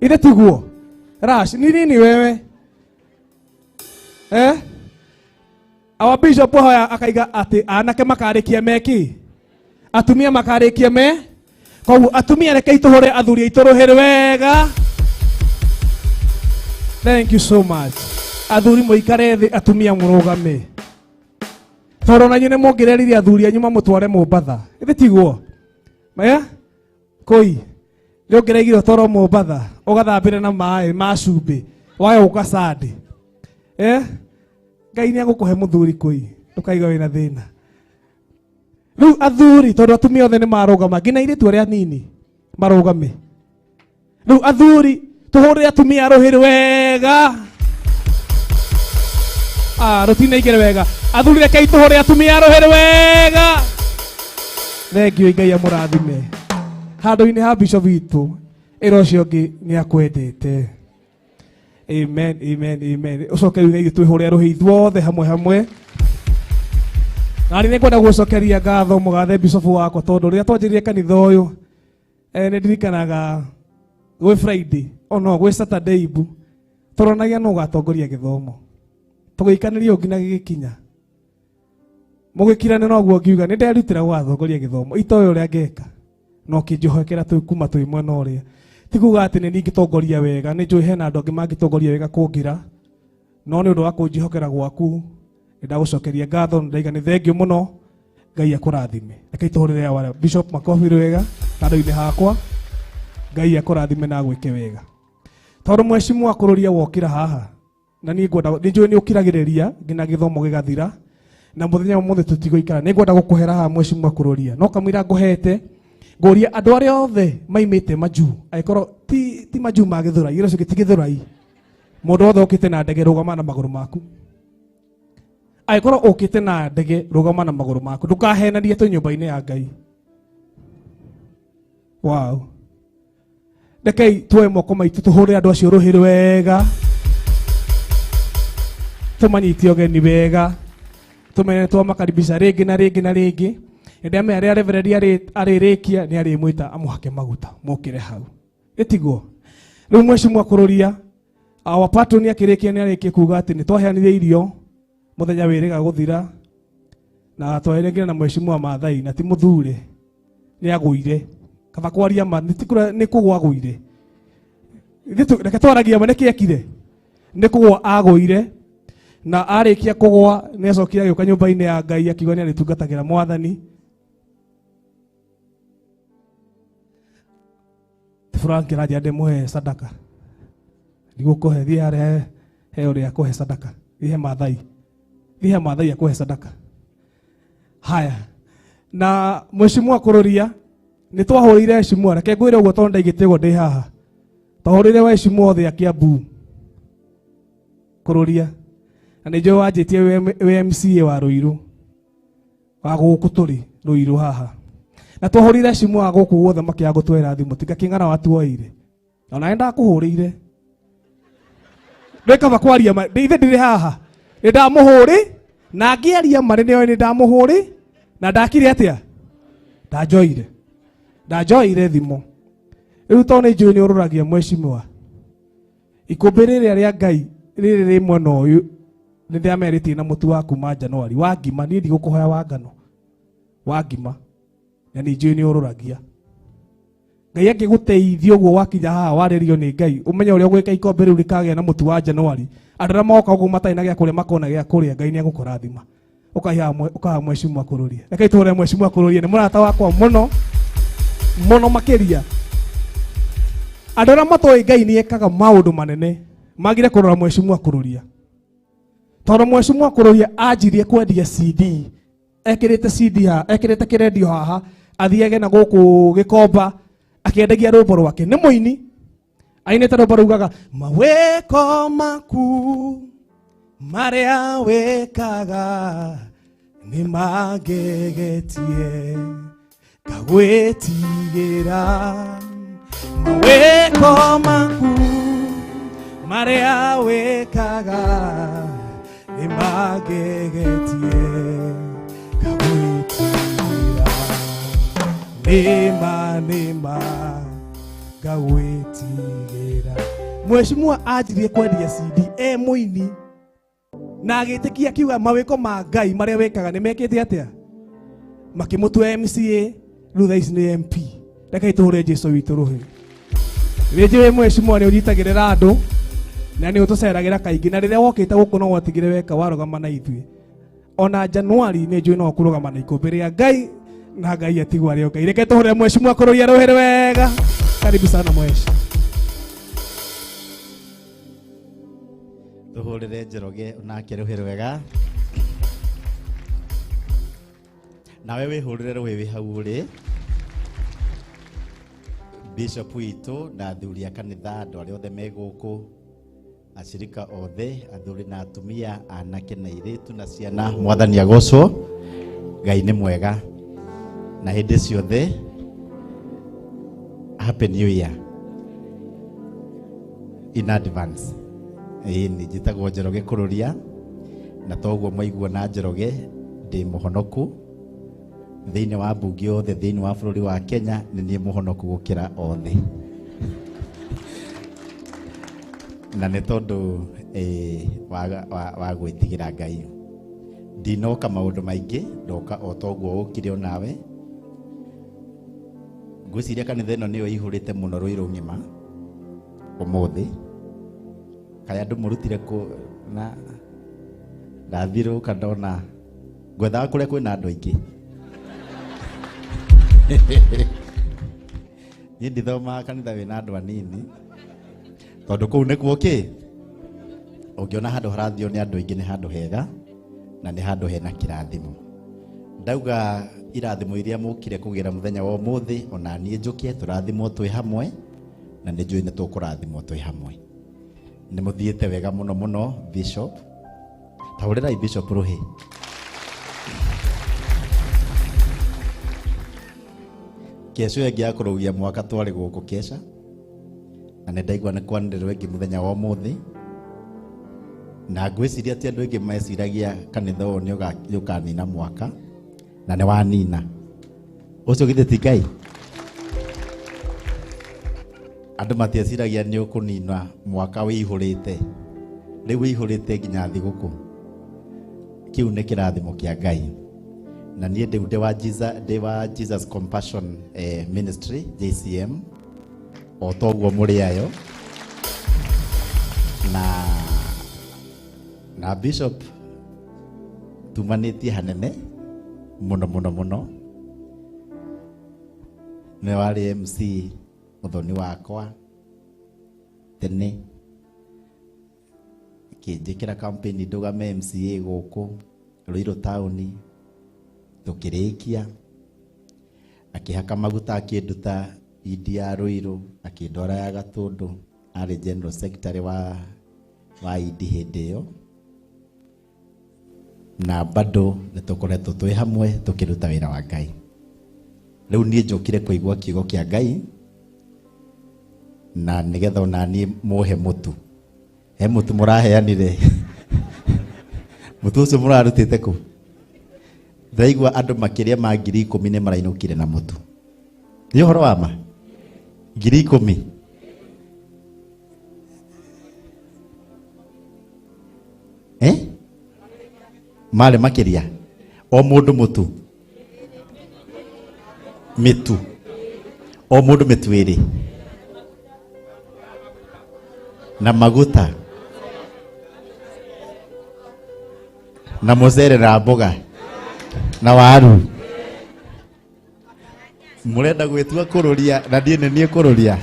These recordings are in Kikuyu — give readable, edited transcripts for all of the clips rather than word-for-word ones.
Ithe tiguo Rash, ni nini wewe eh? Our bishop hoya akaiga atĩ anake makarĩkia meki, atumia makarĩkia me. Koguo atumia, rekei tũhũre athuri aitũ rũhĩ wega. Thank you so much. Athuri mũikare thĩ, atumia mũrũgame, tondũ na inyuĩ nĩ mũngĩrerire athuri anyu mamũtware Mombatha. Ĩthĩ tiguo maya kũi nĩ ũngĩraigire ũtwarwo Mombatha ũgathambĩre na maĩ ma cumbĩ wage gũka sandi eh? Ngai nĩ agũkũhe mũthuri kũi, ndũkaiga wĩna thĩna. Rĩu athuri, tondũ atumia othe nĩ marũgama, nginya airĩtu arĩa anini marũgame. Rĩu athuri, tũhũrĩre atumia rũhĩ wega. Ah, rũtinaingĩre wega. Athuri, rekei tũhũre atumia rũhĩ wega. Thank you. Ngai amũrathime. Handũ-inĩ ha bishop witũ, ĩra ũcio ũngĩ nĩ akwendete. Amen, amen, amen. Ũcoke rĩu ithuĩ twĩhũre rũhĩ ithuothe hamwe hamwe. Na nĩ ngwenda gũcokeria ngatho mũgathe bishop wakwa, tondũ rĩrĩa twanjĩrĩrie kanitha ũyũ, nĩ ndirikanaga gwĩ Friday ono gwĩ Saturday ibu tũronagia nũ ũgatongoria gĩthomo, tũgĩikanĩria ũngĩ na gĩgĩkinya mũgĩkirane noguo ngiuga nĩ nderutĩra gũgatongoria gĩthomo itoĩ ũrĩa ngeka, no kĩnjohekera twĩ kuma twĩ mwena ũrĩa. Ti kuga atĩ nĩ niĩ ingĩtongoria wega, nĩ njũĩ hena andũ angĩ mangĩtongoria wega kũngĩra, no nĩ ũndũ wa kũnjĩhokera gwaku nĩ ndagũcokeria ngatho. Nĩ ndaiga nĩ thank you mũno, Ngai akũrathime. Rekei tũhũrĩre our bishop makobi wega handũ-inĩ hakwa. Ngai akũrathime na agwĩke wega, tondũ mwecimu akũrũria wokĩra haha na niĩ ngwenda nĩ njũĩ nĩ ũkiragĩrĩria nginya gĩthomo gĩgathira, na mũthenya ũmũthĩ tũtigũikara. Nĩ ngwenda gũkũhera haha, mwecimu akũrũria, no kamũira ngũhete, ngũria andũ arĩa othe maimĩte majuu, angĩkorwo ti majuu ma Gĩthũrai, ĩrĩa ũcio ti Gĩthũrai, mũndũ wothe ũkĩte na ndege, rũgama na magũrũ maku. Angĩkorwo ũkĩte na ndege, rũgama na magũrũ maku, ndũkahenanie twĩ nyũmba-inĩ ya Ngai. Wow. Rekei tuoe moko maitũ, tũhũre andũ acio rũhĩ wega, tũmanyite ũgeni wega, tũmene twamakaribisha rĩngĩ na rĩngĩ na rĩngĩ. Nĩndamenya rĩrĩa reverend arĩrĩkia nĩ arĩmwĩta amũhake maguta mũkĩre hau. Ĩtiguo rĩu mweci mwakũrũria our patron akĩrĩkia nĩ arĩkie kuga atĩ nĩ twaheanire irio mũthenya wĩrĩga gũthira, na twaheanire na mheshimiwa Maathai, na ti mũthure nĩ agũire. Kaba kwaria ma nĩ kũgwa agũire. Reke twaragia ma, nĩkĩ ekire? Nĩ kũgwa agũire, na arĩkia kũgwa nĩ acokire agĩũka nyũmba-inĩ ya Ngai, akiuga nĩ arĩtungatagĩra Mwathani. Frank aranjĩra ndĩmũhe sadaka, ndigũkũhe. Thiĩ harĩa he ũrĩa akũhe sadaka, thiĩ he Maathai, thiĩ he Maathai akũhe sadaka. Haya, na mheshimiwa kũrũria nĩ twahũrĩire heshimiwa. Reke ngwĩre ũguo, tondũ ndaigĩte ũguo ndĩ haha, twahũrĩire waheshimiwa othe a Kiambu kũrũria, na nĩ njũĩ wanjĩtie wĩ MCA wa Ruiru, wa gũkũ tũrĩ Ruiru haha, na twahũrĩire heshimiwa wa gũkũ guothe makĩaga gũtwera thimũ. Tiga kĩng'ara watuoire, ona nĩ ndakũhũrĩire. Ndĩkaba kwaria ma ithe ndĩrĩ haha, nĩ ndamũhũrĩ na ngĩaria marĩ nĩoĩ nĩ ndamũhũrĩ na ndakire atĩa, ndanjoire ndanjoire thimũ. Rĩu tondũ nĩ njũĩ nĩ ũrũragia mheshimiwa, ikũmbĩ rĩrĩa rĩa Ngai rĩrĩ rĩ mwena ũyũ, nĩ ndĩamerĩtie na mũtu wa kuma Januari wa ngima. Niĩ ndigũkũhoya wa ngano, wa ngima, na nĩ njũĩ nĩ ũrũragia. Ngai angĩgũteithia ũguo wakinya haha warĩrio nĩ Ngai, ũmenye ũrĩa ũgwĩka ikombe rĩu rĩkagĩa na mũtu wa Januari, andũ arĩa moka ũguo matarĩ na gĩa kũrĩa makona gĩa kũrĩa. Ngai nĩ egũkũrathima. Ũkaha mheshimiwa kũrũria. Rekei tũhũre mheshimiwa kũrũria, nĩ mũrata wakwa mũno mũno makĩria. Andũ arĩa matoĩ Ngai nĩ ekaga maũndũ manene magire kũrora mheshimiwa kũrũria, tondũ mheshimiwa kũrũria anjirie kwendia CD, ekĩrĩte CD haha, ekĩrĩte kĩrendio haha, athiage na gũkũ Gĩkomba akĩendagia rwĩmbo rwake. Nĩ mũini, ainĩte rwĩmbo rugaga mawĩko maku marĩa wĩkaga nĩ mangegetie ngagwĩtigĩra, mawĩko maku marĩa wĩkaga nĩ mangegetie ngagwĩtigĩra, nĩma nĩma ngagwĩtigĩra. Mheshimiwa anjirie kwendia CD e muini na agĩtĩkia akiuga mawĩko ma Ngai marĩa wĩkaga nĩ mekĩte atĩa, makĩmũtua MCA, rĩu thaa ici nĩ MP. Reke tũhũre Jesu witũ rũhĩ. Rĩnjĩ mheshimiwa nĩ ũnyitagĩrĩra andũ na nĩ ũtũceragĩra kaingĩ, na rĩrĩa wokĩte gũkũ no watigire weka warũgama na ithuĩ. Ona Januari nĩ njũĩ no ũkũrũgama na ikũmbĩ rĩa Ngai na Ngai atigwo arĩ o Ngai. Reke tũhũre mheshimiwa kũrũria rũhĩ wega. Karibu sana mheshimiwa. Tuhurire Njoroge onake rũhĩ rwega. Nawe wĩhũrĩre rũhĩ wĩ hau ũrĩ. Bishop witũ na athuri a kanitha, andũ arĩa othe me gũkũ, acirika othe, athuri na atumia, anake na airĩtu na ciana, Mwathani agocwo. Ngai nĩ mwega na hĩndĩ ciothe. Happy New Year in advance. Ĩĩ nĩ njĩtagwo Njoroge Kũrũria, na toguo mwaigua na Njoroge ndĩ mũhonoku thĩinĩ wa mbunge yothe thĩinĩ wa bũrũri wa Kenya, nĩ niĩ mũhonoku gũkĩra othe. Na nĩ tondũ wa gwĩtigĩra Ngai. Ndinoka maũndũ maingĩ, ndoka o toguo ũkire onawe. Ngwĩciria kanitha ĩno nĩyo ĩihũrĩte mũno Rũirũ ng'ima ũmũthĩ. Kaĩ andũ mũrutire kũ na ndathirũka ndona ngwethaga kũrĩa kwĩna andũ aingĩ. Niĩ ndithomaga kanitha wĩna andũ anini, tondũ kũu nĩkuo kĩ ũngĩona handũ harathio nĩ andũ aingĩ nĩ handũ hega na nĩ handũ hena kĩrathimo. Ndauga irathimo iria mũkire kũgĩra mũthenya wa ũmũthĩ, ona niĩ njũke tũrathimwo twĩ hamwe, na nĩ njũĩ nĩ tũkũrathimwo twĩ hamwe. Nĩ mũthiĩte wega mũno mũno Bishop. Tahũrĩrai Bishop rũhĩ. Kesho ĩngĩ ya kũrũgia mwaka twarĩ gũkũ kesha, na nĩ ndaigua nĩ kwanĩrĩrwo ĩngĩ mũthenya wa ũmũthĩ. Na ngwĩciria atĩ andũ aingĩ meciragia kanitha ũyũ nĩ ũkanina mwaka, na nĩ wanina. Ũcio githĩ ti Ngai? Andũ matieciragia nĩ ũkũnina mwaka wĩihũrĩte, rĩu wĩihũrĩte nginya thigũkũ. Kĩu nĩ kĩrathimo kĩa Ngai. Na niĩ ndĩu ndĩ wa Jesus Compassion Ministry JCM, o toguo mũrĩ ayo. Na Bishop tumanĩtie hanene mũno mũno mũno. Nĩ warĩ MC mũthoni wakwa tene, kĩnjĩkĩra campaign ndũgame MCA gũkũ Ruiru taũni, tũkĩrĩkia. Akĩhaka maguta akĩnduta idi ya Ruiru, akĩndwara ya Gatũndũ, arĩ general secretary wa idi hĩndĩ ĩyo. Na bado nĩ tũkoretwo twĩ hamwe tũkĩruta wĩra wa Ngai. Rĩu niĩ njũkire kũigua kiugo kĩa Ngai, na nĩgetha ona niĩ mũhe mũtu. He mũtu mũraheanire. Mũtu ũcio mũrarutĩte kũ? Ndaigua andũ makĩria ma 10,000 nĩ marainũkire na mũtu. Nĩ ũhoro wa ma? 10,000. Marĩ makĩria. O mũndũ mũtu. Mĩtu. O mũndũ mĩtu ĩrĩ. Na maguta. Na mũcere na mboga. Na waru. Mũrenda gwĩtua kũrũria na niĩ nĩ niĩ kũrũria.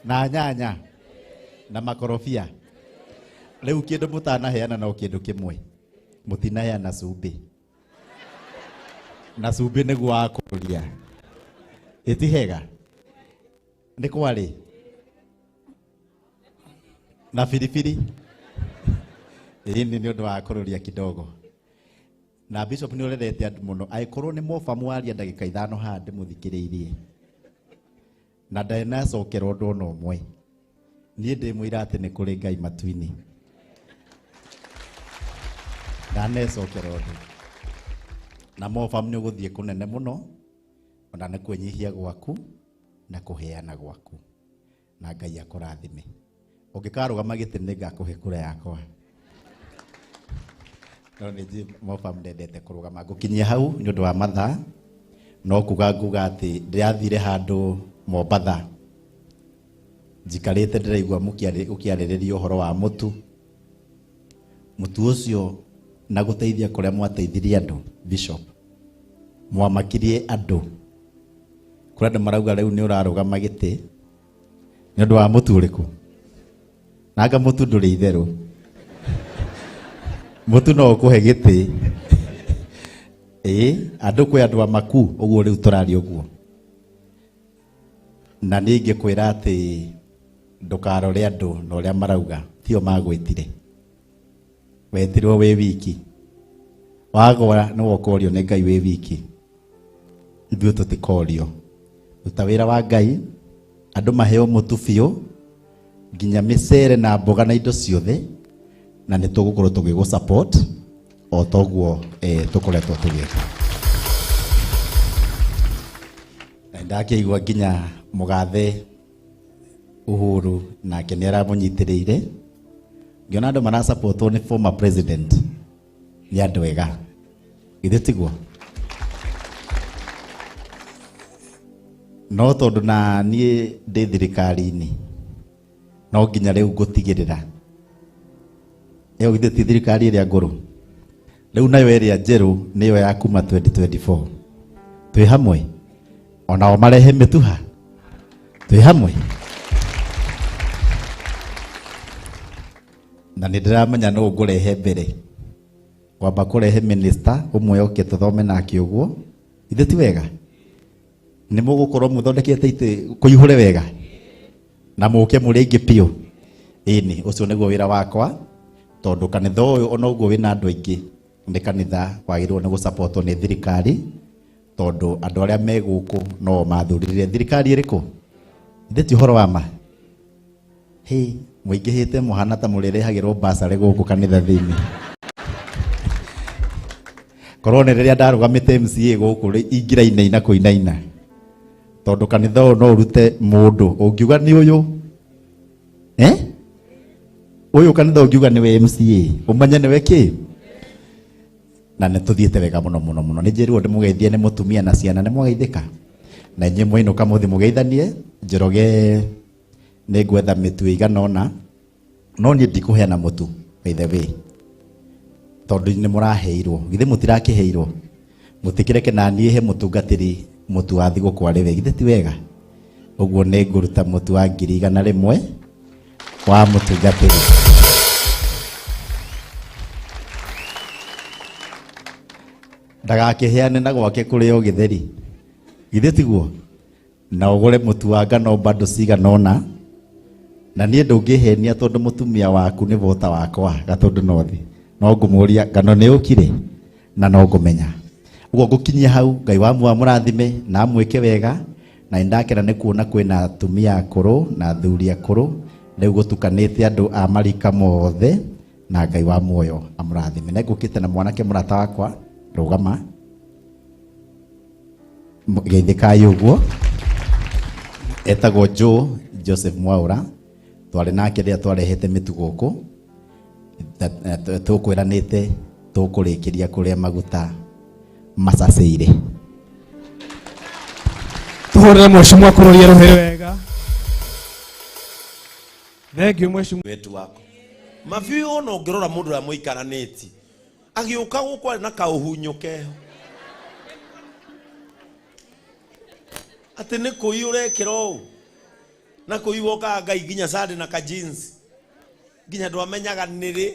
Na nyanya. Na makorobia. Rĩu kĩndũ mũtanaheana no kĩndũ kĩmwe. Mũtinaheana cumbĩ. Na cumbĩ nĩguo wa kũrũria. Ĩti hega? Nĩ kwarĩ? Na biribiri. Ĩĩ nĩ ũndũ wa kũrũria kidogo. Na Bishop nĩ ũrerete andũ mũno. Angĩkorwo nĩ moba mwaria ndagĩka 5 haha ndĩmũthikĩrĩirie. Na ndanacokera ũndũ ona ũmwe. Niĩ ndĩ mũira atĩ nĩ kũrĩ Ngai matu-inĩ. Ndanecokera ũndũ. Na moba nĩ ũgũthiĩ kũnene mũno, ona nĩ kwĩnyihia gwaku. Na kũheana gwaku na Ngai akũrathime. Ũngĩkarũgama gĩtĩ nĩ ngakũhe kura yakwa. No nĩ njũĩ Mofam ndendete kũrũgama. Ngũkinyia hau nĩ ũndũ wa mathaa, no kuga nguga atĩ ndĩrathire handũ Mombatha njikarĩte ndĩraigua ũkĩarĩrĩria ũhoro wa mũtu. Mũtu ũcio na gũteithia kũrĩa mwateithirie andũ, Bishop, mwamakirie andũ. Kũrĩ andũ marauga rĩu nĩ ũrarũgama gĩtĩ nĩ ũndũ wa mũtu ũrĩkũ? Nanga mũtu ndũrĩ itherũ. Mũtu no ũkũhe gĩtĩ. Ĩĩ, andũ kwĩ andũ amaku ũguo rĩu tũraria ũguo. Na niĩ ingĩkwĩra atĩ ndũkarore andũ na ũrĩa marauga, tio magwĩtire. Wetirwo wĩ wiki. Wagwa nĩwe ũkorio nĩ Ngai wĩ wiki. Ithuĩ tũtikorio. Ruta wĩra wa Ngai, andũ maheo mũtu biũ, nginya mĩcere na mboga na indo ciothe, na nĩ tũgũkorwo tũgĩgũ support o toguo tũkoretwo tũgĩka. Na ndakĩigua nginya mũgathe Uhuru nake nĩ aramũnyitĩrĩire. Ngĩona andũ marasupportwo nĩ former president nĩ andũ ega, githĩ tiguo? No tondũ na niĩ ndĩ thirikari-inĩ no nginya rĩu ngũtigĩrĩra ĩyo githĩ ti thirikari ĩrĩa ngũrũ, rĩu nayo ĩrĩa njerũ nĩyo ya kuma 2024. Twĩ hamwe onao marehe mĩtuha, twĩ hamwe na nĩ ndĩramenya nũ ngũrehe mbere. Kwamba kũrehe minister ũmwe oke tũthome nake ũguo, ithe ti wega? Nĩ mũgũkorwo mũthondekete itĩ kũihũre wega na mũke mũrĩ aingĩ biũ. Ĩni, ũcio nĩguo wĩra wakwa, tondũ kanitha ũyũ ona ũguo wĩna andũ aingĩ nĩ kanitha wagĩrĩirwo nĩ gũsupportwo nĩ thirikari, tondũ andũ arĩa me gũkũ no mathurire thirikari ĩrĩkũ? Ithe ti ũhoro wa ma? Hĩ, mũingĩhĩte mũhana ta mũrĩrehagĩrwo basarĩ gũkũ kanitha thĩinĩ. Korwo nĩ rĩrĩa ndarũgamĩte MCA gũkũ rĩ, ingĩrainaina kũinaina, tondũ kanitha ũyũ no ũrute mũndũ ũngiuga nĩ ũyũ, eh? Ũyũ kanitha ũngiuga nĩwe MCA ũmenye nĩwe kĩ. Na nĩ tũthiĩte wega mũno mũno mũno. Nĩ njĩrwo ndĩmũgeithie nĩ mũtumia na ciana, nĩ mwageithĩka? Na inyuĩ mwainũka mũthiĩ mũgeithanie. Njoroge nĩ ngwetha mĩtu ĩigana ũna, no niĩ ndikũheana mũtu by the way, tondũ nĩ mũraheirwo. Githĩ mũtirakĩheirwo? Mũtikĩreke na niĩ he mũtungatĩri mũtu wa thigũkũ arĩ we, githĩ ti wega? Ũguo nĩ ngũruta mũtu wa 100,000 wa mũtungatĩri. Ndagakĩheane na gwake kũrĩo gĩtheri, githĩ tiguo? Na ũgũre mũtu wa ngano bado cigana ũna, na niĩ ndũngĩhenia tondũ mũtumia waku nĩ vota wakwa Gatũndũ North. No ngũmũria ngano nĩ ũkire na no ngũmenya. Ũguo ngũkinyia hau, Ngai wa muoyo amũrathime na amwĩke wega. Na nĩndakena nĩ kuona kwĩna atumia akũrũ na athuri akũrũ, rĩu gũtukanĩte andũ a marika mothe, na Ngai wa muoyo amũrathime. Na ngũkĩte na mwanake mũrata wakwa, rũgama geithĩkai ũguo, etagwo Joe Joseph Mwaura. Twarĩ nake rĩrĩa twarehete mĩtu gũkũ, tũkwĩranĩte tũkũrĩkĩria kũrĩa maguta macacĩire. Tũhũrĩre mheshimiwa kũrũria rũhĩ wega. Thank you mheshimiwa. Wetu wako mabiũ ona ũngĩrora mũndũ ũrĩa mũikaranĩtie agĩũka gũkũ arĩ na kaũhunyũ keho atĩ nĩ kũi ũrekĩra ũũ na kũi wokaga Ngai nginya sande na ka jeans nginya ndwamenyaga nĩrĩ.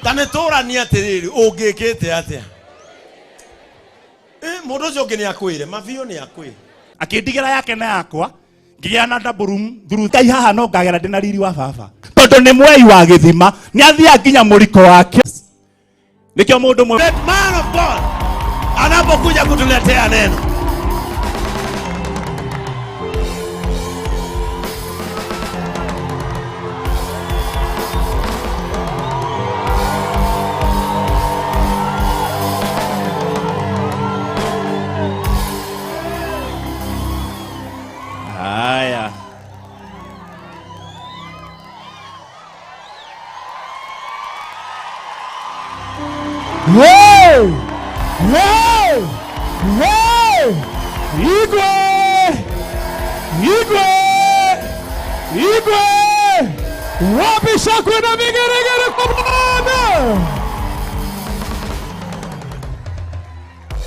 Ta nĩ tũranie atĩrĩrĩ, ũngĩkĩte atĩa? Mũndũ ũcio ũngĩ nĩ akwĩre mabiũ nĩ akwĩre akĩndigĩra yake na yakwa ngĩgĩa na double room through Ngai haha no ngagera ndĩ na riri wa baba tondũ nĩ mwei wa gĩthima nĩ athiaga nginya mũriko wake nĩkĩo mũndũ mwe Great man of God anapokuja kutuletea neno. Hey! Hey! Igwe! Igwe! Igwe! Wapi shangwe na vigeregere kwa Bwana?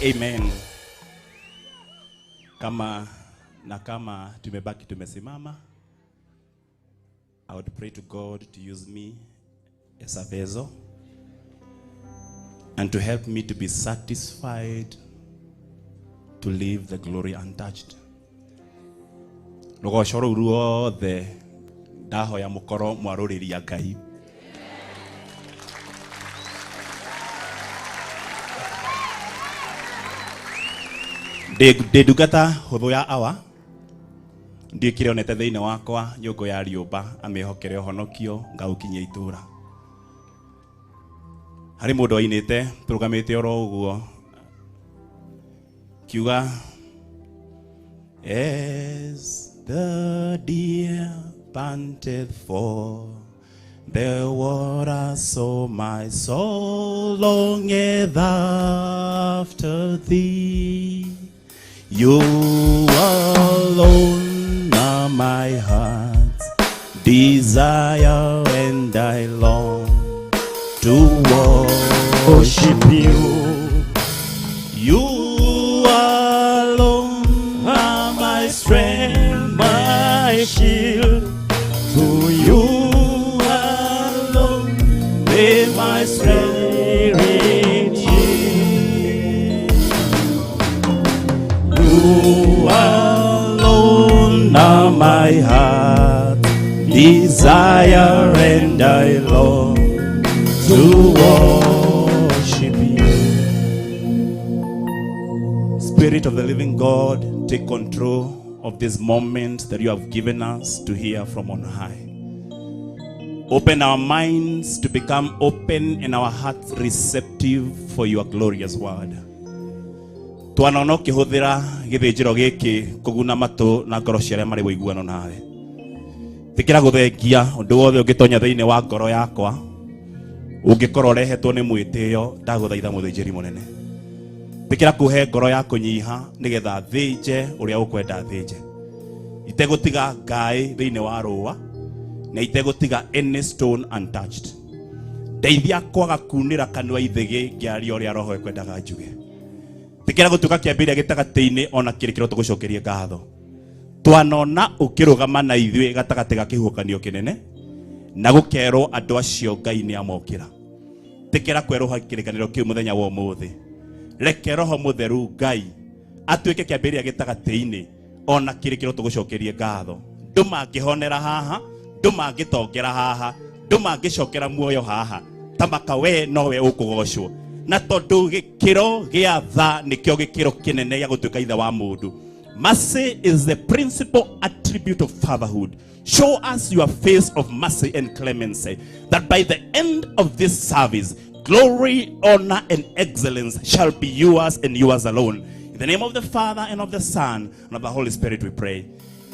Amen. Kama na kama tumebaki tumesimama, I would pray to God to use me as a vessel and to help me to be satisfied to leave the glory untouched. Rũgoco rũu ruothe ndahoya mũkorwo mwarũrĩria Ngai. Ndĩ ndungata hũthũ ya awa ndiĩkire onete thĩinĩ wakwa nyũngũ ya rĩũmba amĩhokere ũhonokio ngaũkinyia itũra. Harĩ mũndũ wainĩte tũrũgamĩte oro ũguo kiuga, as the deer panteth for the water, so my soul longeth after thee. You alone are my heart's desire, and I long to worship you. You alone are my strength, my shield. To you alone may my spirit yield. You alone are my heart desire, and I long to worship you. Spirit of the living God, take control of this moment that you have given us to hear from on high. Open our minds to become open and our hearts receptive for your glorious word. Twanona ũkĩhũthĩra gĩthĩnjĩro gĩkĩ kũguna matũ na ngoro cia arĩa marĩ ũiguano nawe. Tĩkĩra gũthengia ũndũ wothe ũngĩtonya thĩinĩ wa ngoro yakwa ũngĩkorwo ũrehetwo nĩ mwĩtĩo, ndagũthaitha mũthĩnjĩri mũnene. Tĩkĩra kũhe ngoro ya kũnyiha nĩgetha thĩnje ũrĩa ũkwenda thĩnje. Itegũtiga ngaĩ thĩinĩ wa rũa na itegũtiga any stone untouched. Ndeithia kwaga kunĩra kanua ithĩgĩ ngĩaria ũrĩa roho ĩkwendaga njuge. Tĩkĩra gũtuĩka kĩambĩrĩria gĩtagatĩ-inĩ ona kĩrĩkĩro tũgũcokerie ngatho. Twanona ũkĩrũgama na ithuĩ gatagatĩ ga kĩhuhũkanio kĩnene na gũkerwo andũ acio Ngai nĩ amokĩra. Tĩkĩra kwerũha kĩrĩkanĩro kĩu mũthenya wa ũmũthĩ. Reke roho mũtheru Ngai atuĩke kĩambĩrĩria gĩtagatĩ-inĩ ona kĩrĩkĩro tũgũcokerie ngatho. Ndũ mangĩhonera haha, ndũ mangĩtongera haha, ndũ mangĩcokera muoyo haha, tamaka we nowe ũkũgocwo. Na tondũ gĩkĩro gĩa tha nĩkĩo gĩkĩro kĩnene gĩa gũtuĩka ithe wa mũndũ. Mercy is the principal attribute of fatherhood. Show us your face of mercy and clemency, that by the end of this service, glory, honor, and excellence shall be yours and yours alone. In the name of the Father, and of the Son, and of the Holy Spirit we pray.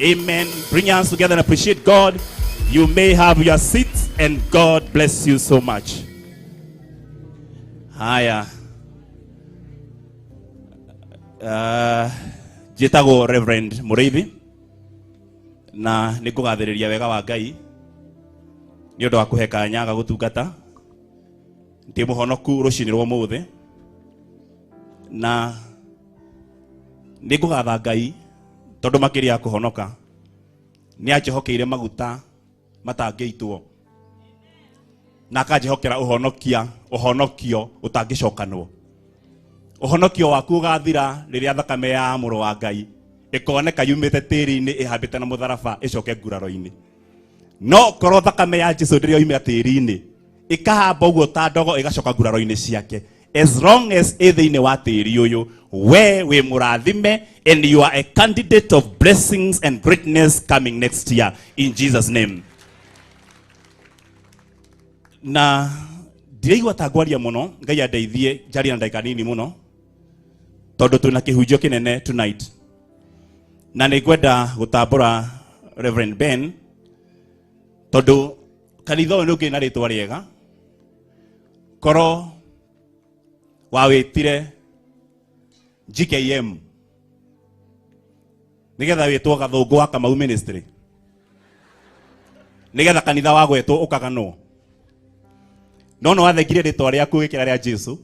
Amen. Bring your hands together and appreciate God. You may have your seats, and God bless you so much. Haya. Njĩtagwo Reverend Mũrĩithi na nĩ ngũgathĩrĩria wega wa Ngai nĩ ũndũ wa kũhe kanya ga gũtungata. Ndĩ mũhonoku rũcinĩ rwa ũmũthĩ na nĩ ngũgatha Ngai tondũ makĩria ya kũhonoka nĩ anjĩhokeire maguta matangĩitwo na akanjĩhokera ũhonokia ũhonokio ũtangĩcokanwo. Ũhonokio waku ũgathira rĩrĩa thakame ya mũrũ wa Ngai ĩkoneka yumĩte tĩri-inĩ ĩhambĩte na mũtharaba ĩcoke nguraro-inĩ. No korwo thakame ya Jesu ndĩrĩ yoimĩra tĩri-inĩ ĩkahamba ũguo ta ndogo ĩgacoka nguraro-inĩ ciake, as long as ĩ thĩinĩ wa tĩri ũyũ, we wĩ mũrathime and you are a candidate of blessings and greatness coming next year in Jesus name. Na ndiraigua ta ngwaria mũno, Ngai andeithie njarie na ndagĩka nini mũno tondũ twĩna kĩhunjio kĩnene tonight. Na nĩ ngwenda gũtambũra Reverend Ben tondũ kanitha ũyũ nĩ ũngĩ na rĩtwa rĩega korwo wawĩtire GKM nigetha witwo Gathũngũ wa Kamau Ministry, nigetha kanitha wa gwetwo ũkaganwo, no no wathengirie rĩtwa rĩaku wĩkĩra rĩa Jesu,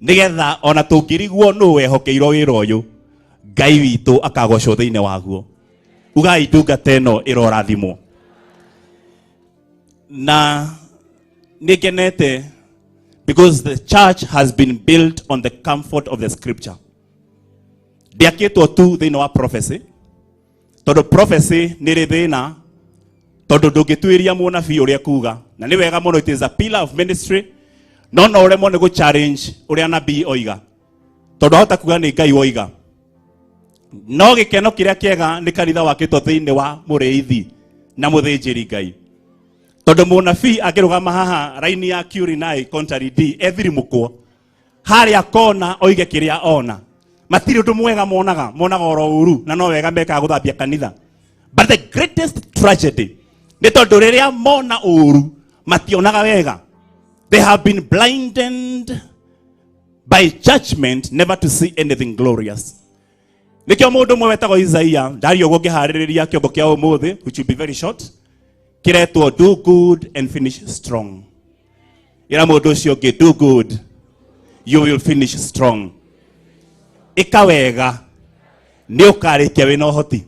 nigetha ona tũngĩrigwo nũ wehokeirwo wĩra ũyũ, Ngai witũ akagocwo thĩinĩ waguo. Ugai ndungata ĩno ĩrorathimwo. Na nĩngenete because the church has been built on the comfort of the scripture. Ndĩakĩtwo tu thĩinĩ wa prophecy, tondũ prophecy nĩ rĩ thĩna, tondũ ndũngĩtuĩria mũnabii ũrĩa kuga, na nĩ wega mũno, it is a pillar of ministry, no no ũremwo nĩ gũ challenge ũrĩa nabii oiga, tondũ ahota kuga nĩ Ngai woiga. No gĩkeno kĩrĩa kĩega nĩ kanitha wakĩtwo thĩinĩ wa mũrĩithi na mũthĩnjĩri Ngai, tondũ mũnabii angĩrũgama haha raini ya Curinai Kontari D ethirimũkwo harĩa kona oige kĩrĩa ona, matirĩ ũndũ mwega monaga, monaga oro ũru, na no wega mekaga gũthambia kanitha. But the greatest tragedy nĩ tondũ rĩrĩa mona ũru mationaga wega. They have been blinded by judgment never to see anything glorious. Nĩkĩo mũndũ ũmwe wetagwo Isaia ndario ũguo ngĩharĩrĩria kĩongo kĩa ũmũthĩ, which will be very short, kĩretwo "Do good and finish strong". Ĩra mũndũ ũcio ũngĩ, "Do good, you will finish strong." Ĩka wega, nĩ ũkarĩkia wĩna ũhoti.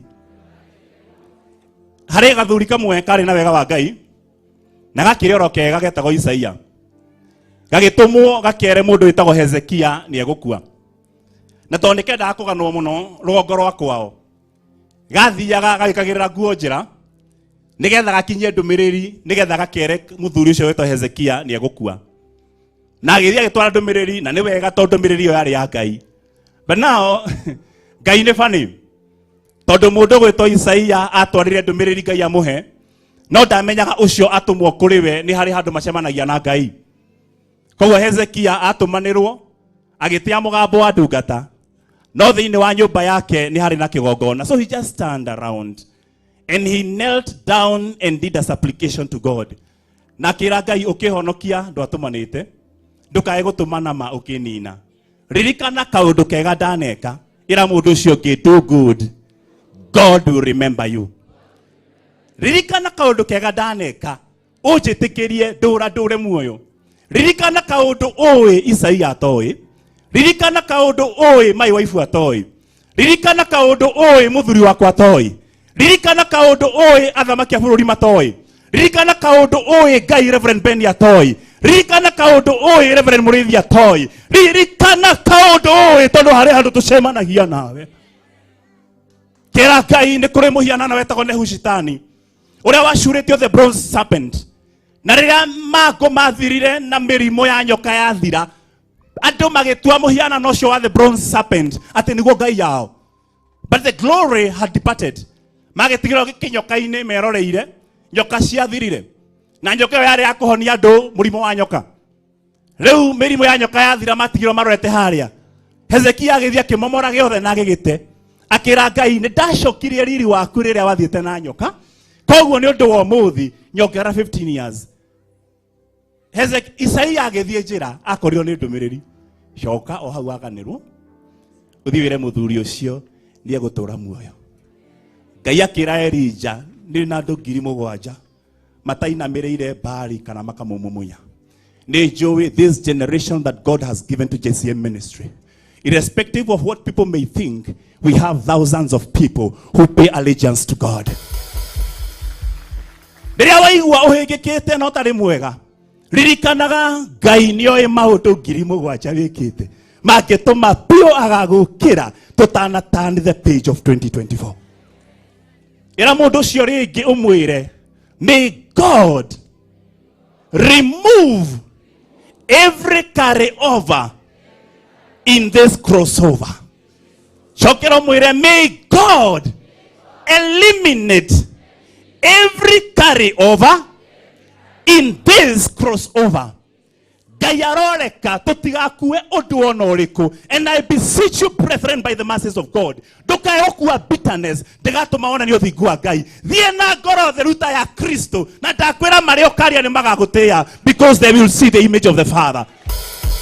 Harĩ gathuri kamwe karĩ na wega wa Ngai na gakĩrĩ oro kega getagwo Isaia, gagĩtũmwo gakere mũndũ wĩtagwo Hezekia nĩ egũkua, na tondũ nĩ kendaga kũganwo mũno rũgongo rwa kwao, gathiaga gagĩkagĩrĩra nguo njĩra nĩgetha gakinyie ndũmĩrĩri, nĩgetha gakere mũthuri ũcio wĩtwo Hezekia nĩ egũkua. Na agĩthiĩ agĩtwara ndũmĩrĩri, na nĩ wega tondũ ndũmĩrĩri ĩyo yarĩ ya Ngai. But now Ngai nĩ funny, tondũ mũndũ gwĩtwo Isaia atwarire ndũmĩrĩri Ngai amũhe, no ndamenyaga ũcio atũmwo kũrĩ we nĩ harĩ handũ macemanagia na Ngai. Koguo Hezekia atũmanĩrwo agĩtĩa mũgambo wa ndungata, no thĩinĩ wa nyũmba yake nĩ harĩ na kĩgongona. So he just turned around and he knelt down and did a supplication to God, na akĩra Ngai, ũkĩhonokia ndwatũmanĩte, ndũkae gũtũmana ma ũkĩnina, ririkana kaũndũ kega ndaneka. Ĩra mũndũ ũcio ũngĩ, "Do good, God will remember you." Ririkana kaũndũ kega ndaneka, ũnjĩtĩkĩrie ndũra ndũre muoyo. Ririkana kaũndũ ũĩ Isaia atoĩ. Ririkana kaũndũ ũĩ my wife atoĩ. Ririkana kaũndũ ũĩ mũthuri wakwa atoĩ. Ririkana kaũndũ ũĩ athamaki a bũrũri matoĩ. Ririkana kaũndũ ũĩ Ngai Reverend Ben atoĩ. Ririkana kaũndũ ũĩ Reverend Mũrĩithi atoĩ. Ririkana kaũndũ ũĩ, tondũ harĩ handũ tũcemanagia nawe. Kĩra Ngai nĩ kũrĩ mũhianano wetagwo Nehushitani ũrĩa wacurĩtio, the bronze serpent, na rĩrĩa mangũ mathirire na mĩrimũ ya nyoka yathira, andũ magĩtua mũhianano ũcio wa the bronze serpent atĩ nĩguo ngai yao. But the glory had departed. Magĩtigĩrwo kĩnyoka-inĩ meroreire nyoka ciathirire, na nyoka ĩyo yarĩ ya kũhonia andũ mũrimũ wa nyoka. Rĩu mĩrimũ ya nyoka yathira, matigirwo marorete harĩa. Hezekia agĩthiĩ akĩmomora gĩothe na agĩgĩte, akĩra Ngai, nĩ ndacokirie riri waku rĩrĩa wathiĩte na nyoka, koguo nĩ ũndũ wa ũmũthĩ nyongera 15 years. Isaia agĩthiĩ njĩra, akorirwo nĩ ndũmĩrĩri, coka o hau waganĩrwo, ũthiĩ wĩre mũthuri ũcio nĩ egũtũra muoyo. Ngai akĩra Elija, nĩ na andũ 7,000 matainamĩrĩire Baali kana makamũmumunya. Nĩ njũĩ this generation that God has given to JCM ministry, irrespective of what people may think, we have thousands of people who pay allegiance to God. Rĩrĩa waigua ũhĩngĩkĩte no tarĩ mwega, ririkanaga Ngai nĩoĩ maũndũ 7,000 wĩkĩte mangĩtũma biũ agagũkĩra tũtana turn the page of 2024. Ĩra mũndũ ũcio rĩngĩ ũmwĩre, "May God remove every carry over in this crossover." Cokera ũmwĩre, "May God eliminate every carry over in this crossover." Ngai aroreka tũtigakue ũndũ ona ũrĩkũ. And I beseech you, brethren, by the mercies of God, ndũkae gũkua bitterness ndĩgatũma wonanie ũthingu wa Ngai. Thiĩ na ngoro theru ta ya Kristo, na ndakwĩra marĩa ũkaria nĩ magagũtĩĩa, because they will see the image of the Father.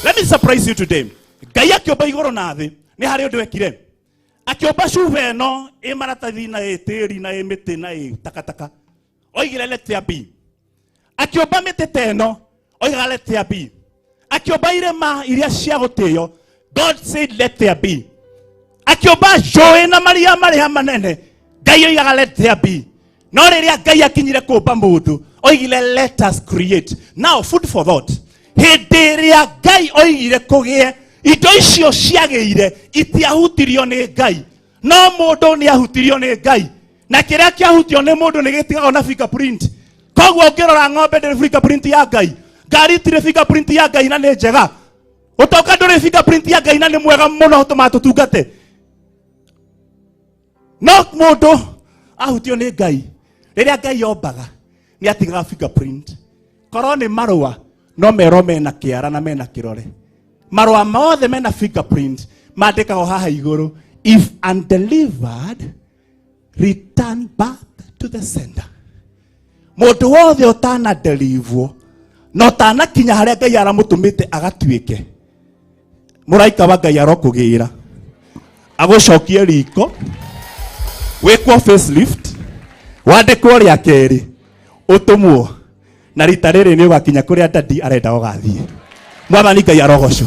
Let me surprise you today. Ngai akĩũmba igũrũ na thĩ, Nĩ harĩ ũndũ ekire. Akĩũmba cuba ĩno ĩ maratathi na ĩ tĩri na ĩ mĩtĩ na ĩ takataka. Oigire let there be. Akĩũmba mĩtĩ ta ĩno, oigaga let there be. Akĩũmba irĩma iria cia gũtĩo, God said let there be. Akĩũmba njũĩ na maria marĩa manene, Ngai oigaga let there be. No rĩrĩa Ngai akinyire kũmba mũndũ, oigire let us create. Now food for thought. Hĩndĩ ĩrĩa Ngai oigire kũgĩe, indo icio ciagĩire itiahutirio nĩ Ngai. No mũndũ nĩ ahutirio nĩ Ngai. Na kĩrĩa kĩahutio nĩ mũndũ nĩ gĩtigagwo na fingerprint. Koguo ũngĩrora ng'ombe ndĩrĩ fingerprint ya Ngai. Ngari itirĩ fingerprint ya Ngai na nĩ njega. Ũtonga ndũrĩ fingerprint ya Ngai na nĩ mwega mũno ũtũmaga tũtungate. No mũndũ ahutio nĩ Ngai, rĩrĩa Ngai ombaga nĩ atigaga fingerprint. Korwo nĩ marũa no merwo mena kĩara na mena kĩrore. Marũa mothe mena fingerprint mandĩkagwo haha igũrũ, if undelivered return back to the sender. Mũndũ wothe ũtana deliverwo na ũtanakinya harĩa Ngai aramũtũmĩte agatuĩke, mũraika wa Ngai arokũgĩra agũcokie riko, wĩkwo facelift, wandĩkwo rĩa kerĩ, ũtũmwo na rita rĩrĩ nĩ ũgakinya kũrĩa dadi arenda ũgathiĩ. Mwathani Ngai arogocwo.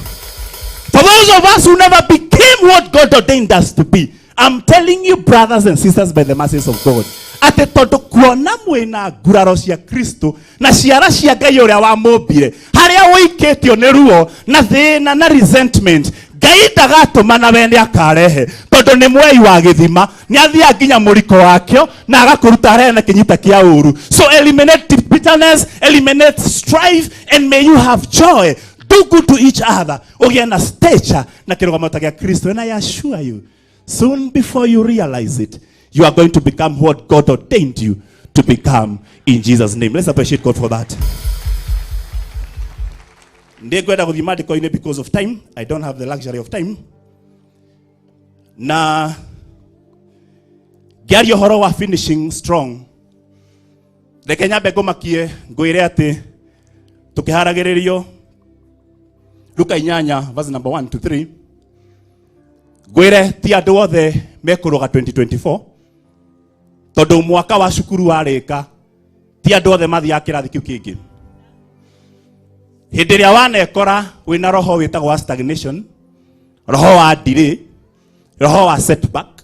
For those of us who never became what God ordained us to be, I'm telling you, brothers and sisters, by the mercies of God, atĩ tondũ kuona mwĩna nguraro cia Kristo na ciara cia Ngai ũrĩa wamũmbire, harĩa ũikĩtio nĩ ruo na thĩna na resentment, Ngai ndagatũma na we nĩ akarehe, tondũ nĩ mwei wa gĩthima, nĩ athiaga nginya mũriko wakĩo na agakũruta harĩa na kĩnyita kĩa ũru. So eliminate bitterness, eliminate strife, and may you have joy. Do good to each other. Ũgĩe na stature na kĩrũgamo ta gĩa Kristo. And I assure you, soon before you realize it, you are going to become what God ordained you to become in Jesus' name. Let's appreciate God for that. Ndĩngwenda gũthiĩ maandĩko-inĩ because of time. I don't have the luxury of time. Na ngĩaria ũhoro wa finishing strong, reke nyambe ngũmakie ngwĩre atĩ tũkĩharagĩrĩrio Luka 8 verse number 1 to 3, ngwĩre ti andũ othe mekũrũga 2024, tondũ mwaka wa cukuru warĩka ti andũ othe mathiaga kĩrathi kĩu kĩngĩ. Hĩndĩ ĩrĩa wanekora wĩna roho wĩtagwo wa stagnation, roho wa delay, roho wa setback,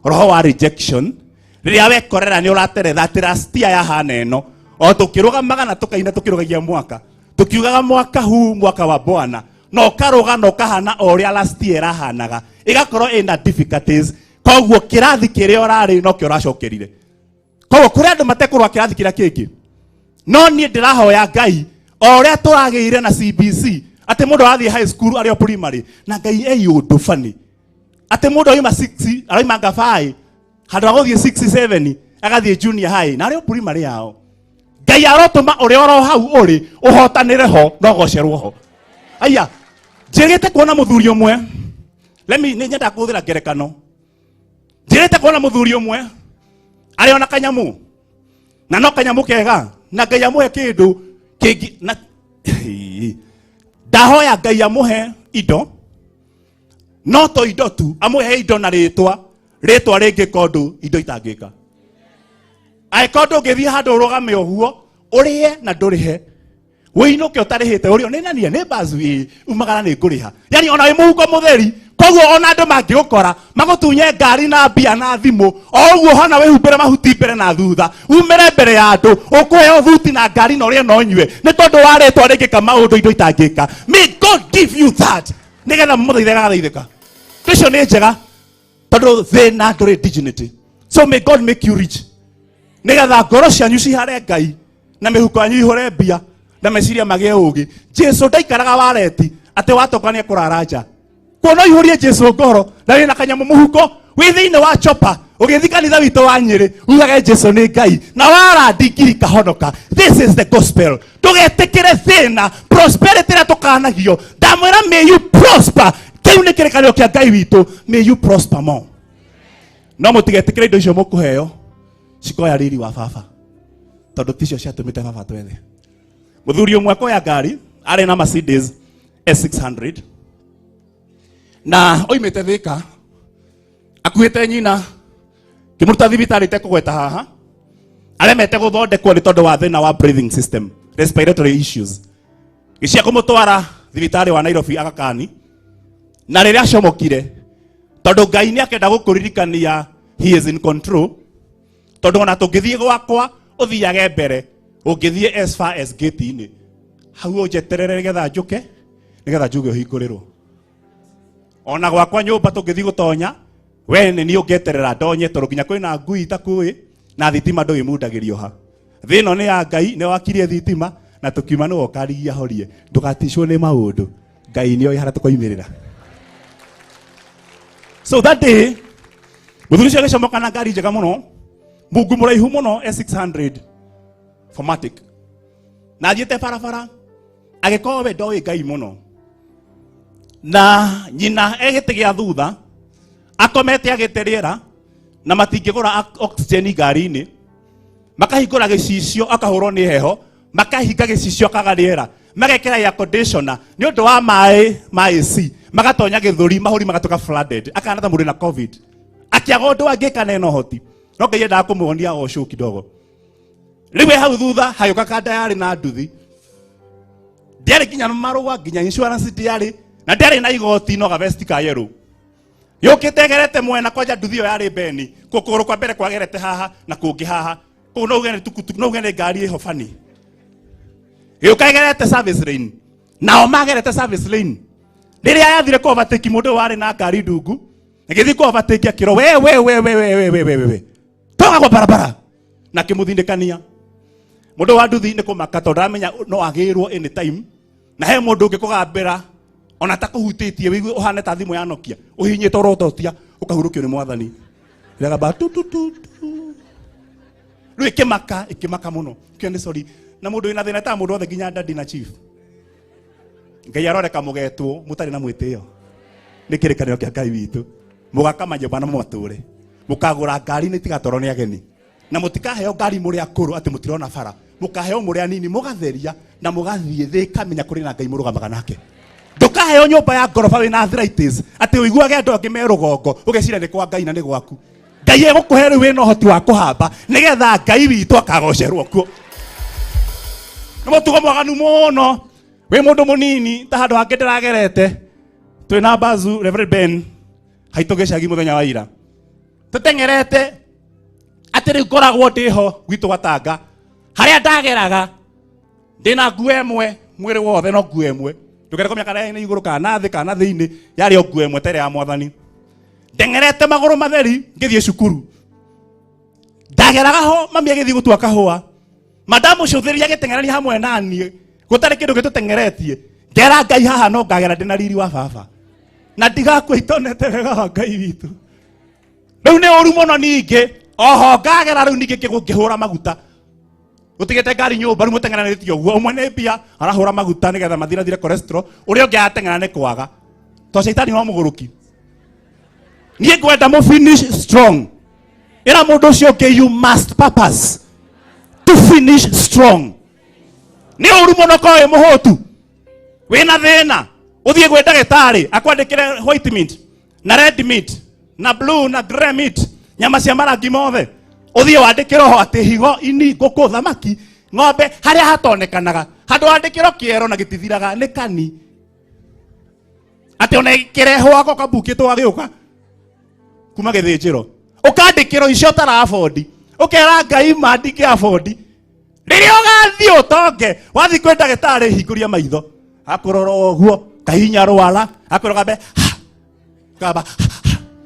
roho wa rejection, rĩrĩa wekorera nĩ ũrateretha atĩ last year yahana ĩno, o tũkĩrũgamaga na tũkaina tũkĩrũgagia mwaka, tũkiugaga mwaka huu mwaka wa Bwana, na ũkarũga na ũkahana o ũrĩa last year ĩrahanaga, ĩgakorwo ĩna difficulties. Koguo kĩrathi kĩrĩa ũrarĩ nokĩo ũracokerire. Koguo kũrĩ andũ matekũrũa kĩrathi kĩrĩa kĩngĩ, no niĩ ndĩrahoya Ngai o ũrĩa tũragĩire na CBC, atĩ mũndũ arathiĩ high school arĩ o primary, na Ngai ei ũndũ bani atĩ mũndũ auma 6 arauma ngabaĩ handũ ha gũthiĩ 6 7 agathiĩ junior high na arĩ o primary yao. Ngai arotũma ũrĩa oro hau ũrĩ ũhotanĩre ho na ũgocerwo ho. Aya, njĩrĩte kuona mũthuri ũmwe, let me, nĩ nyendaga kũhũthĩra ngerekano. Njĩrĩte kuona mũthuri ũmwe arĩ ona kanyamũ, na no kanyamũ kega, na Ngai amũhe kĩndũ kĩngĩ, na ndahoya Ngai amũhe indo, no to indo tu, amũhe indo na rĩtwa, rĩtwa rĩngĩka ũndũ indo itangĩka. Angĩkorwo ndũngĩthiĩ handũ ũrũgame ũguo ũrĩe na ndũrĩhe, wĩinũke ũtarĩhĩte, ũrĩo nĩ nania nĩ mbacu ĩ umagara nĩ ngũrĩha, yani ona wĩ mũhuko mũtheri. Koguo ona andũ mangĩgũkora magũtunye ngari na mbia na thimũ, o ũguo hana wĩhumbĩre mahuti mbere na thutha, umĩre mbere ya andũ ũkũheo thuti na ngari na ũrĩe na ũnyue, nĩ tondũ wa rĩtwa rĩngĩka maũndũ indo itangĩka. May God give you that, nĩgetha mũthaithe agathaithĩka. Icio nĩ njega tondũ thĩna ndũrĩ dignity. So may God make you rich, nĩgetha ngoro cianyu cihare Ngai na mĩhuko yanyu ihũre mbia na meciria magĩe ũgĩ. Jesu ndaikaraga wareti atĩ watonga nĩ ekũrara nja. Kuona ũihũrie Jesu ngoro na wĩna kanyamũ mũhuko wĩ thĩinĩ wa chopa ũgĩthiĩ kanitha witũ wa Nyĩrĩ, ugage Jesu nĩ Ngai na warandi ngiri kahonoka. This is the gospel. Ndũgetĩkĩre thĩna, prosperity ĩrĩa tũkanagio. Ndamwĩra may you prosper, kĩu nĩ kĩrĩkanĩro kĩa Ngai witũ. May you prosper more. No mũtigetĩkĩre indo icio mũkũheo cikoya riri wa baba, tondũ ticio ciatũmĩte baba twethe. Mũthuri ũmwe akoya ngari, arĩ na Mercedes S600, Na oimĩte Thĩka akuĩte nyina kĩmũruta thibitarĩ itekũgweta haha aremete gũthondekwo nĩ tondũ wa thĩna wa breathing system, respiratory issues. Gĩcia kũmũtwara thibitarĩ wa Nairobi Aga Khan, na rĩrĩa acomokire, tondũ Ngai nĩ akenda gũkũririkania he is in control, tondũ ona tũngĩthiĩ gwakwa ũthiage mbere, ũngĩthiĩ as far as gate-inĩ hau ũnjeterere nĩgetha njũke, nĩgetha njuge ũhingũrĩrwo. Ona gwakwa nyũmba tũngĩthiĩ gũtonya, we nĩ niĩ ũngĩeterera ndonye, tondũ nginya kwĩna ngui itakuĩ na thitima ndũĩmundagĩrio ha. Thĩ ĩno nĩ ya Ngai, nĩ wakirie thitima na tũkiuma nĩwe ũkarigia horie. Ndũgaticwo nĩ maũndũ, Ngai nĩoĩ harĩa tũkoimĩrĩra. So that day mũthuri ũcio agĩcomoka na ngari njega mũno, mungu mũraihu mũno S600 Formatic, na athiĩte barabara agĩkorwo we ndoĩ Ngai mũno, na nyina e gĩtĩ gĩa thutha akomete agĩte rĩera, na matingĩgũra oxygen ngari-inĩ, makahingũra gĩcicio akahũrwo nĩ heho, makahinga gĩcicio akaga rĩera, magekĩra air conditioner nĩ ũndũ wa maĩ ma AC, magatonya gĩthũri, mahũri magatuĩka flooded, akahana ta mũndũ na COVID, akĩaga ũndũ angĩka na ena ũhoti, no Ngai endaga kũmuonia o show kidogo. Rĩu e hau thutha hagĩũka kanda yarĩ na nduthi, ndiarĩ nginya marũa, nginya insurance ndiarĩ, na ndiarĩ na igoti, no gavesti ka yellow yũkĩte ĩgerete mwena kwanja. Nduthi ĩyo yarĩ beni kũgũrũ kwa mbere kwagerete haha na kũngĩ haha, kũu no uge nĩ tukutuku, no uge nĩ ngari ĩho bani. Gĩũka ĩgerete service lane, nao magerete service lane. Rĩrĩa yathire kũ overtake mũndũ ũyũ warĩ na ngari ndungu, ĩgĩthiĩ kũ overtake, akĩrwo, "We, we, we, we, we, we, we, we, we, toka kwa barabara," na kĩmũthindĩkania. Mũndũ wa nduthi nĩ kũmaka, tondũ aramenya no agĩrwo anytime, na he mũndũ ũngĩ kũgambĩra ona ta kũhutĩtie, wĩigue ũhane ta thimũ ya Nokia ũhihinyĩte ũrototia, ũkahurũkio nĩ mwathani ĩragamba tu tu tu tu. Rĩu ĩkĩmaka, ĩkĩmaka mũno, kĩo nĩ sorry na mũndũ wĩna thĩna ta mũndũ wothe, nginya dadi na chief. Ngai aroreka mũgetwo mũtarĩ na mwĩtĩo nĩ kĩrĩkanĩro kĩa Ngai witũ. Mũgaka manyũmba na mũmatũre, mũkagũra ngari nĩ tigatwarwo nĩ ageni, na mũtikaheo ngari mũrĩ akũrũ atĩ mũtirona bara, mũkaheo mũrĩ anini, mũgatheria na mũgathiĩ thĩ ĩkamenya kũrĩ na Ngai mũrũgamaga nake. Ndũkaheo nyũmba ya ngoroba wĩna arthritis atĩ ũiguage andũ angĩ me rũgongo ũgeciria nĩ kwa Ngai na nĩ gwaku. Ngai egũkũhe rĩu wĩna ũhoti wa kũhamba, nĩgetha Ngai witũ akagocerwo kuo. Nĩ mũtugo mwaganu mũno wĩ mũndũ mũnini, ta handũ hangĩ ndĩragerete twĩna Bazu Reverend Ben haitũ gĩcagi mũthenya wa ira, tũteng'erete atĩ rĩu ngoragwo ndĩho gwitũ Gatanga harĩa ndageraga ndĩna nguo ĩmwe mwĩrĩ wothe, no nguo ĩmwe, ndũkende kũmenya kana nĩ igũrũ kana thĩ kana thĩinĩ, yarĩ o nguo ĩmwe ta ĩrĩa ya mwathani. Ndeng'erete magũrũ matheri ngĩthiĩ cukuru, ndageraga ho mami agĩthiĩ gũtua kahũa, mandamũcũthĩrĩria agĩteng'erania hamwe na niĩ, gũtarĩ kĩndũ gĩtũteng'eretie. Ngera Ngai haha no ngagera ndĩ na riri wa baba na ndigakua itonete wega wa Ngai witũ. Rĩu nĩ ũru mũno. Ningĩ oho ngagera rĩu ningĩ ngĩhũra maguta, gũtigĩte ngari nyũmba, rĩu mũteng'eranĩtie ũguo, ũmwe nĩ mbia arahũra maguta nĩgetha mathirathire cholesterol, ũrĩa ũngĩ arateng'era nĩ kwaga to caitani no mũgũrũki. Niĩ ngwenda mũ finish strong. Ĩra mũndũ ũcio ũngĩ, you must purpose to finish strong. Nĩ ũru mũno korwo wĩ mũhũtu, wĩna thĩna, ũthiĩ gwĩ ndagĩtarĩ akwandĩkĩre white meat na red meat na blue na grey meat, nyama cia marangi mothe, ũthiĩ wandĩkĩrwo ho atĩ higo, ini, ngũkũ, thamaki, ng'ombe, harĩa hatonekanaga handũ wandĩkĩrwo kĩero na gĩtithiraga nĩ kani, atĩ ona kĩrehwo agoka mbukĩtwo agĩũka kuma gĩthĩnjĩro, ũkandĩkĩrwo icio ũtara afford, ũkera Ngai ma ndingĩ afford. Rĩrĩa ũgathiĩ ũtonge, wathiĩ kwĩ ndagĩtarĩ, hingũria maitho, akũrora ũguo kahinya rwara, akwĩra gambe kamba,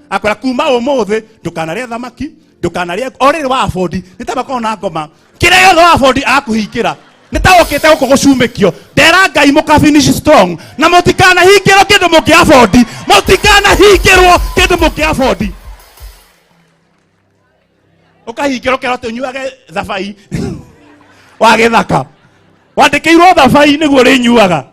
akwĩra kuma ũmũthĩ ndũkanarĩe thamaki, ndũkanarĩe o rĩrĩ wa afford, nĩ ta makoragwo na ngoma, kĩrĩa gĩothe wa afford akũhingĩra, nĩ ta ũkĩte gũkũ gũcumĩkio. Ndera Ngai mũka finish strong na mũtikanahingĩrwo kĩndũ mũngĩ afford, mũtikanahingĩrwo kĩndũ mũngĩ afford. Ũkahingĩrwo kĩrwo atĩ ũnyuage thabai wa gĩthaka, wandĩkĩirwo thabai nĩguo ũrĩnyuaga.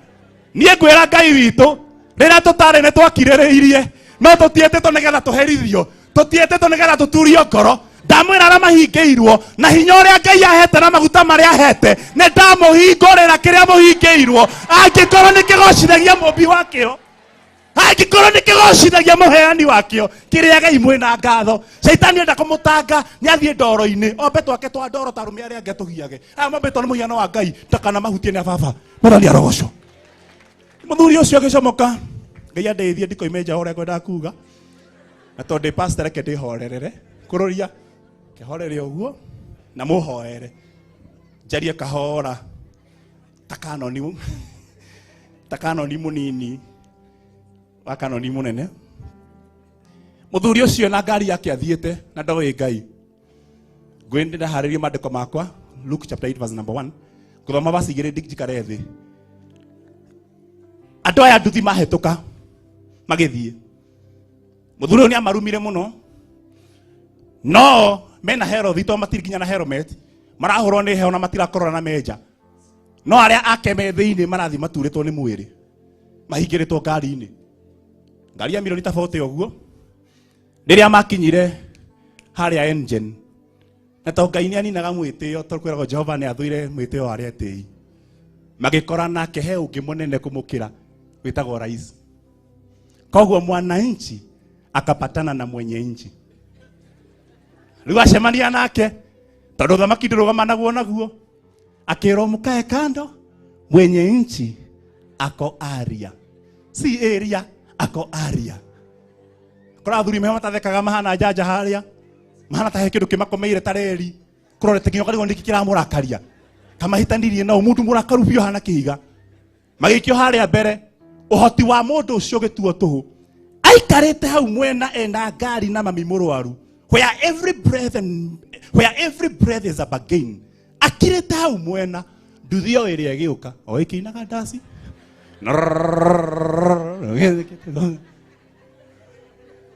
Niĩ ngwĩra Ngai witũ, rĩrĩa tũtarĩ nĩ twakirĩrĩirie, no tũtiĩtĩtwo nĩgetha tũherithio, tũtiĩtĩtwo nĩgetha tũturio ngoro. Ndamwĩra arĩa mahingĩirwo na hinya ũrĩa Ngai ahete na maguta marĩa ahete, nĩ ndamũhingũrĩra kĩrĩa mũhingĩirwo, angĩkorwo nĩ kĩgocithagia mũmbi wakĩo. Angĩkorwo nĩ kĩgocithagia mũheani wakĩo, kĩrĩagei mwĩna ngatho. Caitani enda kũmũtanga, nĩ athiĩ ndoro-inĩ, ombe twake twa ndoro ta arũme arĩa angĩ atũgiage. Aya mombĩtwo nĩ mũhiano wa Ngai, ndakana mahutie nĩ ababa. Mwathani arogocwo. Mũthuri ũcio agĩcomoka, Ngai andeithie ndikoime nja ũrĩa ngwendaga kuga. Na tondũ ndĩ pastor reke ndĩhorerere, kũrũria, kĩhorere ũguo, na mũhoere. Njarie kahora, ta kanoni, ta kanoni mũnini, wa kanoni mũnene. Mũthuri ũcio na ngari yake athiĩte na ndoĩ Ngai. Ngwĩ ndaharĩrie maandĩko makwa, Luke chapter 8 verse number 1. Ngũthoma verse igĩrĩ njikare thĩ. Andũ aya nduthi mahĩtũka magĩthiĩ. Mũthuri ũyũ nĩ amarumire mũno. No mena Herod to matirĩ nginya na helmet. Marahũrwo nĩ heho na matirakorora na menja. No arĩa ake me thĩinĩ marathiĩ maturĩtwo nĩ mwĩrĩ. Mahingĩrĩtwo ngari-inĩ. Ngari ya milioni ta 40 ũguo. Rĩrĩa makinyire harĩa engine. Na to Ngai nĩ aninaga mwĩtĩo, tondũ kwĩragwo Jehova nĩ athũire mwĩtĩo wa arĩa etĩi. Magĩkora nake he ũngĩ mũnene kũmũkĩra wĩtagwo rais. Koguo mwananchi akapatana na mwenye nchi. Rĩu acemania nake tondũ thamaki ndĩrũgamanagwo naguo, akĩrwo mũkae kando, mwenye nchi ako aria, si area, ako aria. Kora athuri meho matathekaga mahana njanja harĩa, mahana ta he kĩndũ kĩmakomeire ta reri, kũrorete nginya ũkarigwo nĩkĩ kĩramũrakaria. Kamahĩtanirie nao mũndũ mũrakaru biũ hana kĩhiga. Magĩikio harĩa mbere, ũhoti wa mũndũ ũcio ũgĩtuo tũhũ. Aikarĩte hau mwena ena ngari na mami mũrwaru. Where every breath and where every breath is a bargain. Akirĩte hau mwena, nduthi o ĩrĩa ĩgĩũka, o ĩkĩinaga ndaci.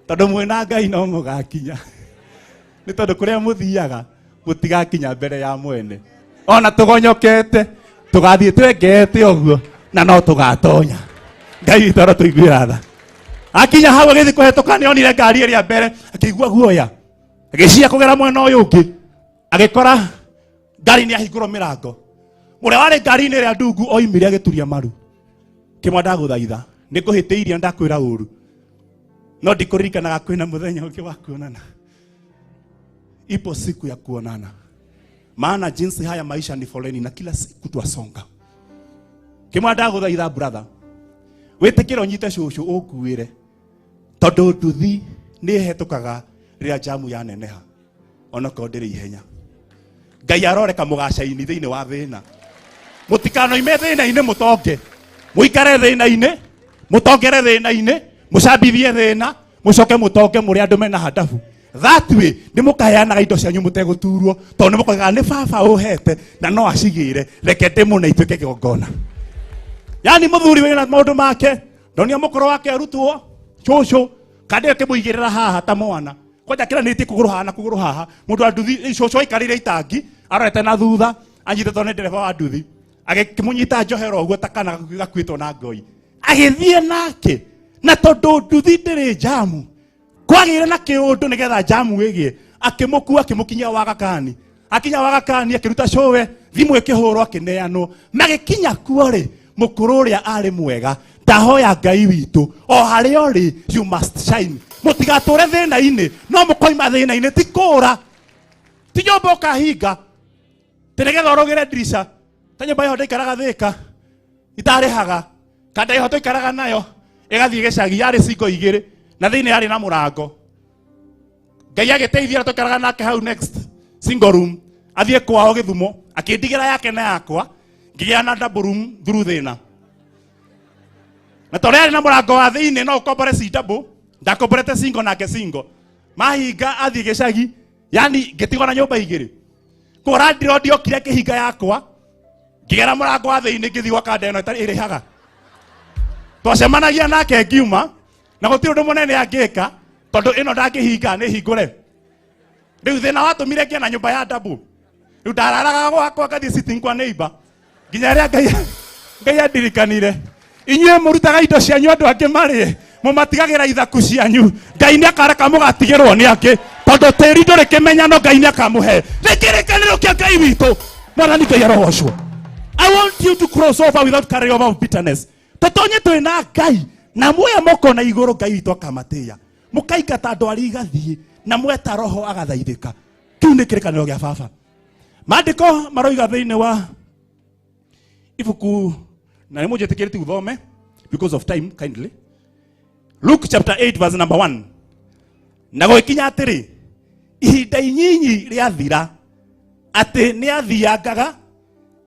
Tondũ mwĩna Ngai no mũgakinya. Nĩ tondũ kũrĩa mũthiaga mũtigakinya mbere ya mwene. Ona tũgonyokete, tũgathiĩ twengete ũguo na no tũgatonya. Ngai witũ arotũiguĩra tha. Akinya hau agĩthiĩ kũhetũka nĩ onire ngari ĩrĩa mbere, akĩigua guoya. Agĩciria kũgera mwena ũyũ ũngĩ, agĩkora ngari nĩ yahingũrwo mĩrango. Ũrĩa warĩ ngari-inĩ ĩrĩa ndungu oimire agĩturia maru. Kĩmwa ndagũthaitha, nĩ ngũhĩtĩirie ndakwĩra ũru. No ndikũririkanaga kwĩna mũthenya ũngĩ wa kuonana. Ipo siku ya kuonana. Maana jinsi haya maisha ni foleni na kila siku twasonga. Kĩmwa ndagũthaitha brother, wĩtĩkĩre ũnyite cũcũ ũnguĩre, tondũ nduthi nĩ ĩhetũkaga rĩrĩa njamu yaneneha, onokorwo ndĩrĩ ihenya. Ngai aroreka mũgacaini thĩinĩ wa thĩna. Mũtikanoime thĩna-inĩ mũtonge, mũikare thĩna-inĩ, mũtongere thĩna-inĩ, mũcambithie thĩna, mũcoke mũtonge mũrĩ andũ mena handabu. That way nĩ mũkaheanaga indo cianyu mũtegũturwo, tondũ nĩ mũkoigaga nĩ baba ũhete na no acigĩre, reke ndĩmũne ituĩke kĩgongona. Yani mũthuri wĩna maũndũ make, ndonia mũkũrũ wake arutwo cũcũ, kandi akĩmũigĩrĩra haha ta mwana. Kwanja kĩranĩtie kũgũrũ haha na kũgũrũ haha. Mũndũ wa nduthi, cũcũ aikarĩire itangi, arorete na thutha, anyitĩtwo nĩ ndereba wa nduthi. Agĩkĩmũnyita njohero ũguo ta kana gakuĩtwo na ngoi. Agĩthiĩ nake, na tondũ nduthi ndĩrĩ njamu, kwagĩire na kĩũndũ nĩgetha njamu ĩgĩe. Akĩmũkua, akĩmũkinyia Wagakani. Akinya Wagakani, akĩruta cũwe, thimũ ĩkĩhũrwo, akĩneanwo. Magĩkinya kuo rĩ, mũkũrũ ũrĩa arĩ mwega, ndahoya Ngai witũ, o harĩa ũrĩ, you must shine. Mũtigatũre thĩna-inĩ, no mũkoima thĩna-inĩ, ti kũũra. Ti nyũmba ũkahinga, ti nĩgetha ũrũgĩre ndirica. Ta nyũmba ĩyo ndaikaraga Thĩka, itarĩhaga, kanda ĩho tũikaraga nayo, ĩgathiĩ gĩcagi, yarĩ cingo igĩrĩ, na thĩinĩ yarĩ na mũrango. Ngai agĩteithia tũikaraga nake hau next single room, athiĩ kwao Gĩthumo, akĩndigĩra yake na yakwa, ngĩgĩa na double room through thĩna. Na tondũ yarĩ na mũrango wa thĩinĩ no ũkombore ci double, ndakomborete single nake single. Mahinga athiĩ gĩcagi, yani ngĩtigwo na nyũmba igĩrĩ. Kwa landlord okire akĩhinga yakwa, ngĩgera mũrango wa thĩinĩ ngĩthiĩ gwa kanda ĩno ĩtarĩ ĩrĩhaga. Twacemanagia nake ngiuma, na gũtirĩ ũndũ mũnene angĩka, tondũ ĩno ndangĩhinga nĩ hingũre. Rĩu thĩna watũmire ngĩe na nyũmba ya double. Rĩu ndararaga gwakwa ngathiĩ sitting kwa neighbor. Nginya rĩrĩa Ngai andirikanire. Inyuĩ mũrutaga indo cianyu andũ angĩ marĩe, mũmatigagĩra ithaku cianyu. Ngai nĩ akareka mũgatigĩrwo nĩ angĩ, tondũ tĩri ndũrĩ kĩmenyano, Ngai nĩ akamũhe. Nĩ kĩrĩkanĩro kĩa Ngai witũ. Mwathani Ngai arogocwo. I want you to cross over without carry over of bitterness. Tũtonye twĩ na Ngai. Na muoya moko na igũrũ, Ngai witũ akamatĩĩa, mũkaingata ndwari igathiĩ, na mweta roho agathaithĩka. Kĩu nĩ kĩrĩkanĩro gĩa baba. Maandĩko maroiga thĩinĩ wa ibuku, na nĩ mũnjĩtĩkĩrĩtie uthome because of time, kindly, Luke chapter 8 verse number 1: "Na gũgĩkinya atĩrĩ, ihinda inyinyi rĩathira, atĩ nĩ athiangaga